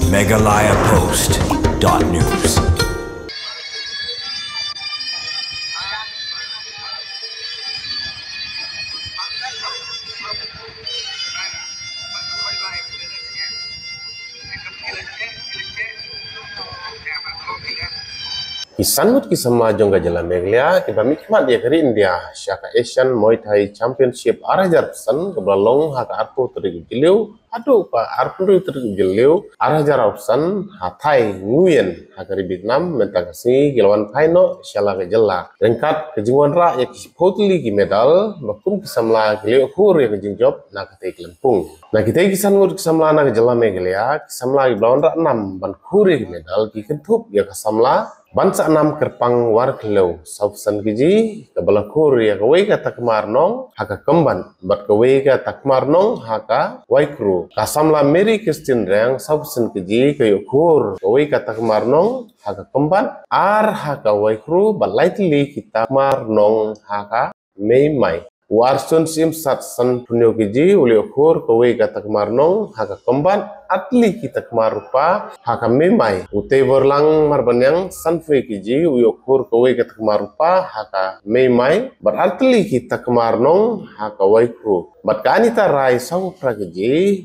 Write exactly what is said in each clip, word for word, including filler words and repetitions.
Meghalaya Post dot news. Ki san ngut ki samla jong ka jylla Meghalaya kiba mihkhmat ïa ka ri India sha ka Asian Muay Thai Championship ar hajar arphew san kaba la long ha ka arphew tarik u Jylliew haduh ka arphew tarik u Jylliew ar hajar arphew san ha Thai Nguyen ha ka ri Vietnam mynta ka sngi ki la wan phai noh sha la ka jylla ryngkat ka jingwanrah ïa ki shiphew tylli ki medal ba kum ki samla ki la ïoh khur ïa ka jingjop na katei ka lympung. Na kitei ki san ngut ki samla na ka jylla Meghalaya, ki samla kiba la wanrah nam ban khur ïa ki medal ki kynthup ïa ka samla ban sah nam kyrpang War Khliew sawphew san kg kaba la khur ïa kawei ka takma rnong ha ka kymbat bad kawei ka takma rnong ha ka waikru. Ka samla Mary Christine Riang sawphew san kg ka ïoh khur kawei ka takma rnong ha ka kymbat, ar ha ka waikru bad lai tylli ki takma rnong ha ka meimai. U Arson Syiemsat sanphew hynñiew kg u la ïoh khur kawei ka takma rnong ha ka kymbat, ar tylli ki takma rupa ha ka meimai. U Teiborlang Marbaniang sanphew kg u ïoh khur kawei ka takma rupa ha ka meimai bad ar tylli ki takma rnong ha ka waikru. Bad ka Anita Rai sawphew phra kg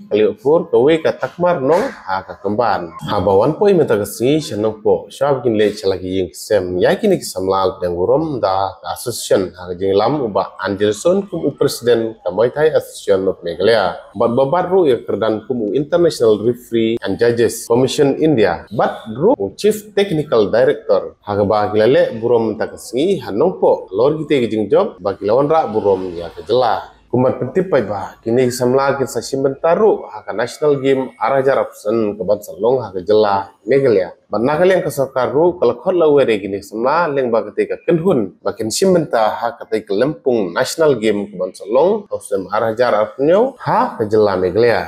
ka la ïoh khur kawei ka takma rnong ha ka kymbat. Haba wan poi mynta ka sngi sha Nongpoh sha ba kin leit sha la ki ïing ki sem ïa kine ki samla la pdiang burom da ka association ha ka jingïalam u Bah Angelson kum u president ka Muay Thai Association of Meghalaya. Bad ba bat ruh ïa ka kyrdan kum u International Referee and Judges Commission India. Bad ruh u Chief Technical Director ha kaba ki la leh burom mynta ka sngi ha Nongpoh halor kitei ki jingjop ba ki la wanrah burom ïa ka jylla. Kumban pyntip paidbah kine ki samla kin sa shim bynta ruh ha ka National Game ar hajar arphew san kaban sa long ha ka jylla Meghalaya. Bad na ka liang ka sorkar ruh ka la khot la wer ïa kine ki samla lyngba katei ka kynhun ba kin shim bynta ha katei ka lympung National Game kaban sa long ha u snem ar hajar arphew hynñiew ha ka jylla Meghalaya.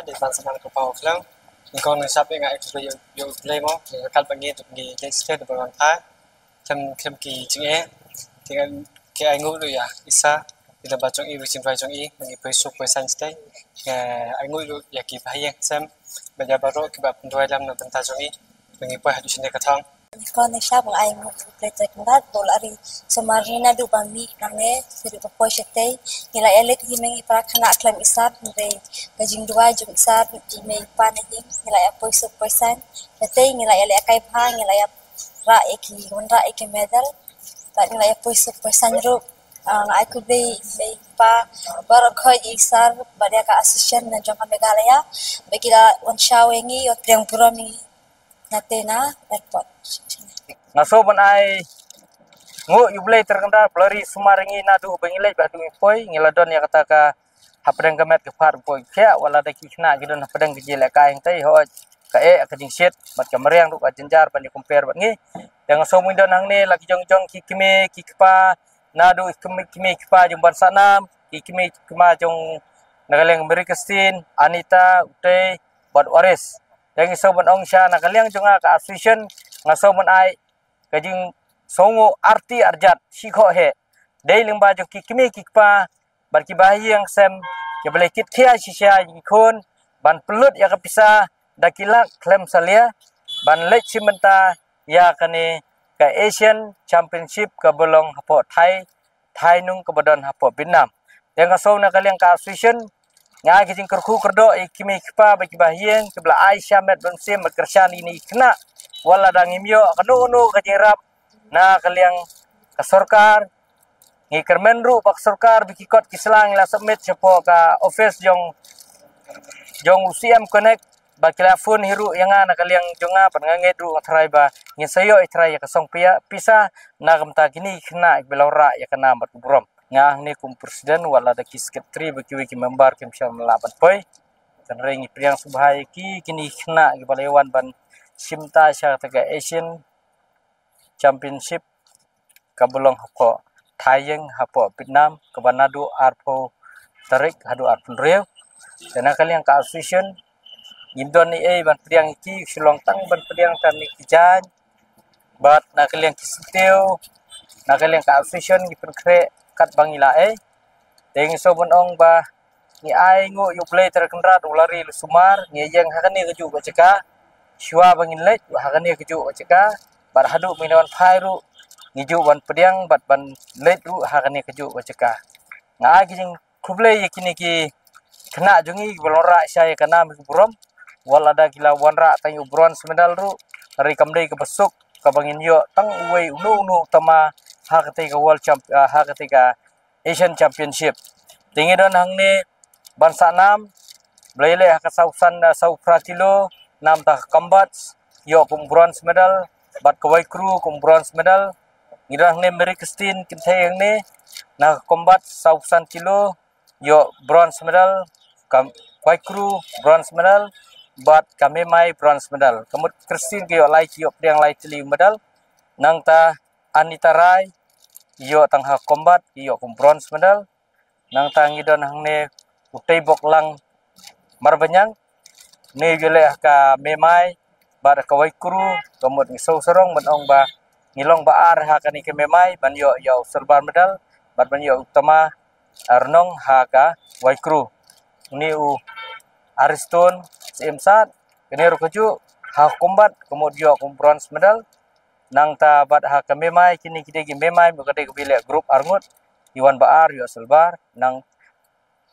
Dei ban sa man ka paw klang. Ni kong ni sap nga ek tu yo yo play mo. Ni ka kal ba ngi tu ngi dei state ba ngan phai. Khlem khlem ki jingeh. Ki ai ki ai nguh ruh ïa i Sar. Ïa la ba jong i ruh jingduwai jong i ba ngi poi suk poi saiñ state. Ki ai nguh ruh ïa ki bahaïing sem. Ba ïa baroh kiba pynduwai lam na bynta jong i ba ngi poi haduh shane ka thong. Ni kong ni sap nga ai nguh ruh play track ndat dol ari. Sumar ni naduh ba mih nangne siri ba poi shatei. Ngi la ïa leit hi meng i para khynnah khlem i Sar. Hynrei ka jingduwai jong i Sar ki mei pa na ïing ngi la ïa poi suk poi saiñ. Shatei ngi la ïa leh kai bha ngi la ïa rah ïa ki wanrah ïa ki medal. Bad ngi la ïa poi suk poi saiñ ruh. Ah, nga ai khublei ïa i pa baroh khoit ïa i Sar bad ïa ka association na jong ka Meghalaya ba ki la wan shaw ïa ngi ïa pdiang burom ïa ngi na te na airport. Nga sngewbha ban ai nguh ïa U Blei tyrkendar ba la ri sumar ïa ngi naduh ba ngi leit ba haduh ngi poi ngi la don ïa kata ka hapdeng ka met ka phad poi khiah wat la da ki khynnah ki don hapdeng ka jingïalehkai hangtei hooid ka eh ka jingshit bad ka mariang ruh ka jynjar ban ïa compare bad ngi. Te nga sngewbha ban don hangne la ki jong jong ki kmie ki kpa naduh ki kmie ki kpa jong Ban Satnam ki kmie ki kpa jong na ka liang Mary Christine, Anita, Utei bad Waris. Te ngi sngewbha ban ong sha na ka liang jong nga ka association, nga sngewbha ban ai ka jingsngew arti arjat shi khoh he dei lyngba jong ki kmie ki kpa bad ki bahaïing sem, ki ba la kit khia shisha ïa ki khun ban pynlut ïa ka pisa da ki lak khlem salia ban leit shim bynta ïa kane ka Asian Championship ka ba long hapoh Thai, Thai nung ka ba don hapoh Vietnam. Te nga sngew na ka liang ka association nga ai ka jingkyrkhu kyrdoh ïa ki kmie ki kpa bad ki bahaïing ki ba la ai sha met bad mynsiem bad kyrshan ïa kine ki khynnah. Wat la dang ngim ïoh kano kano ka jingïarap na ka liang ka sorkar, ngi kyrmen ruh ba ka sorkar ba ki kot ki sla ngi la submit shapoh ka office jong jong u C M Connect, ba ki la phone hi ruh ïa nga na ka liang jong nga, bad nga ngeit ruh nga tharai ba ngin sa ïoh ïa tharai ïa ka song pia pisa na ka bynta kine ki khynnah ki ba la wanrah ïa ka nam bad ka burom. Nga hangne kum president, wat la da ki secretary bad kiwei ki member kim shym lah ban poi. Hynrei ngi pdiang sngewbha ïa ki, kine ki khynnah ki ba la ïa wan ban shim bynta sha kata ka Asian Championship ka ba long hapoh Thailand, hapoh Vietnam, ka ba naduh arphew tarik haduh arphew hynriew. Te na ka liang ka association ngim don ei ei ban pdiang ïa ki, shu long tang ban pdiang tang ïa ki jaiñ bad na ka liang ki syntiew, na ka liang ka association ngi pynkhreh katba ngi lah ei. Te ngi sngewbha ban ong ba ngi ai nguh ïa U Blei Trai Kynrad, U Lari, U Sumar, ngi ïeng ha kane kajuh ka jaka. Shuwa ba ngin leit ha kane kajuh ka jaka, bad haduh ba ngin wan phai ruh ngi ju wan pdiang bad ban leit ruh ha kane kajuh ka jaka. Nga ai ka jingkhublei ïa kine ki khynnah jong ngi ki ba la wanrah sha ïa ka nam ka burom. Wat la da ki la wanrah tang ïa u bronze medal ruh, hynrei kam dei ka ba suk ka ba ngin ïoh tang uwei uno uno u tama ha katei ka World Champ, ah, ha katei ka Asian Championship. Te ngi don hangne ban sah nam, ba la ïaleh ha ka saw san, ah, saw phra kilo, namar ta ka combat ïoh kum bronze medal bad ka Waikru kum bronze medal. Ngi don hangne Mary Christine Kynthei hangne na ka combat saw san kilo, ïoh bronze medal, ka Waikru bronze medal bad ka Memai bronze medal. Ka mut Christine ka ïoh lai, ïoh pdiang lai tylli medal. Nangta Anita Rai ïoh tang ha combat, ïoh kum bronze medal. Nangta ngi don hangne u Teibok Lang Marbaniang, ne ïaleh ha ka Memai bad ka Waikru. Ka mut ngi sngewsarong ban ong ba ngi long ba ar ha kane ka Memai ban ïoh ïa u silver medal bad ban ïoh u tama, ah, rnong ha ka Waikru. Une u Ariston Syiem Sad, kane ruh kajuh ha combat ka mut ïoh kum bronze medal. Nangta bad ha ka Memai, kine ki dei ki Memai, mut ka dei ka ba ïaleh group arngut, ki wan ba ar ïoh silver. Nang,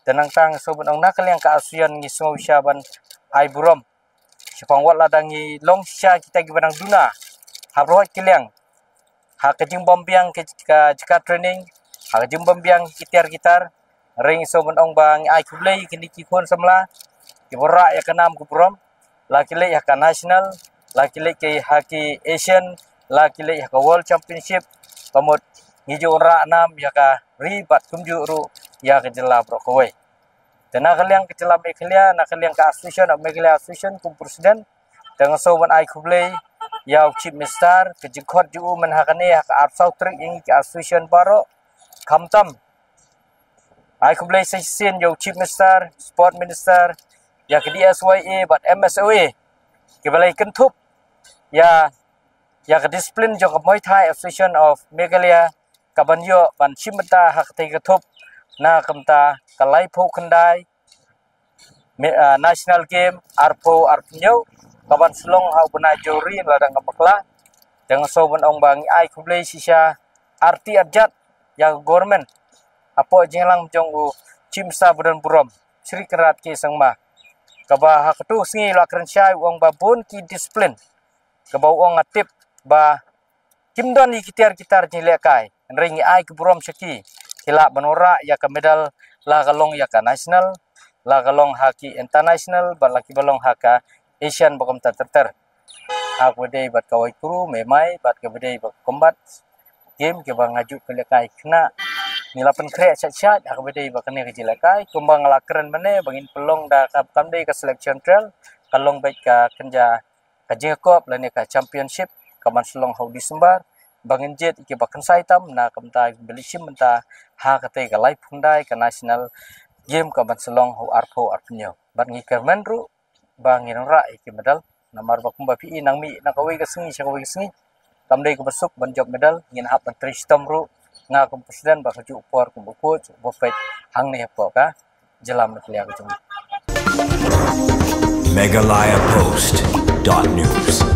te nangta nga sngewbha ban ong na ka liang ka association ngi sngew shisha ban ai burom shaphang wat la da ngi long shisha kita ki ba nang duna ha baroh ki liang, ha ka jingbym biang ka, ka jaka training, ha ka jingbym biang ki tiar ki tar. Hynrei nga sngewbha ban ong ba ngi ai khublei kine ki khun samla ki ba wanrah ïa ka nam ka burom, la ki leit ha ka national, la ki leit ki ha ki Asian, la ki leit ha ka World Championship. Ka mut ngi ju wanrah nam ïa ka ri bad kumjuh ruh ïa ka jylla baroh kawei. Te na ka liang ka jylla Meghalaya, na ka liang ka association of Meghalaya Association kum president, te nga sngewbha ban ai khublei ïa u Chief Minister, ka jingkhot jong u mynta ha kane ha ka arphew saw tarik ïa ngi ka association baroh. Khamtam ai khublei sa shisien ïa u Chief Minister, Sport Minister, ïa ka D S Y A bad M S O A, ki ba la kynthup ïa, ïa ka discipline jong ka Muay Thai Association of Meghalaya, ka ban ïoh ban shim bynta ha katei ka thup na ka bynta ka laiphew khyndai Me-, ah, National Game arphew arphew hynñiew, ka ban sa long ha u bnai January la dang ka bakla. Te nga sngewbha ban ong ba ngi ai khublei shisha arti arjat ïa ka government hapoh jingïalang jong u Chief Minister ba don burom, Shri Conrad K Sangma, ka ba ha kato ka sngi la kren shai u ong ba bun ki discipline, ka ba u ong nga tip ba kim don ïa ki tiar ki tar jingïalehkai, hynrei ngi ai ka burom sha ki, ki lah ban wanrah ïa ka medal, la ka long ïa ka national, la ka long ha ki international, bad la ki ba long ha ka Asian bad kumta ter ter. Ha ka ba dei bad ka Waikru, Memai, bad ka ba dei bad ka combat game, ki ba nga ju pynlehkai khynnah, ngi la pynkhreh shait shait ha ka ba dei bad kane ka jingïalehkai. Kumba nga la kren mynne ba ngin pynlong da ka, kam dei ka selection trial, ka long beit ka kynja ka jingïakob lane ka championship ka ban sa long ha u December, ba ngin jied ïa ki ba kynsai tam na ka bynta ba leit shim bynta ha katei ka laiphew khyndai ka national game ka ban sa long ha u arphew arphew hynñiew. Bad ngi kyrmen ruh ba ngin wanrah ïa ki medal Namar ba kumba phi i nang mih na kawei ka sngi sha kawei ka sngi, kam dei kaba suk ban jop medal, ngin hap ban trei shitom ruh. Nga kum president ba kajuh por kum u coach ba peit hangne hapoh ka jylla Meghalaya ka jong ngi. Meghalaya Post dot news.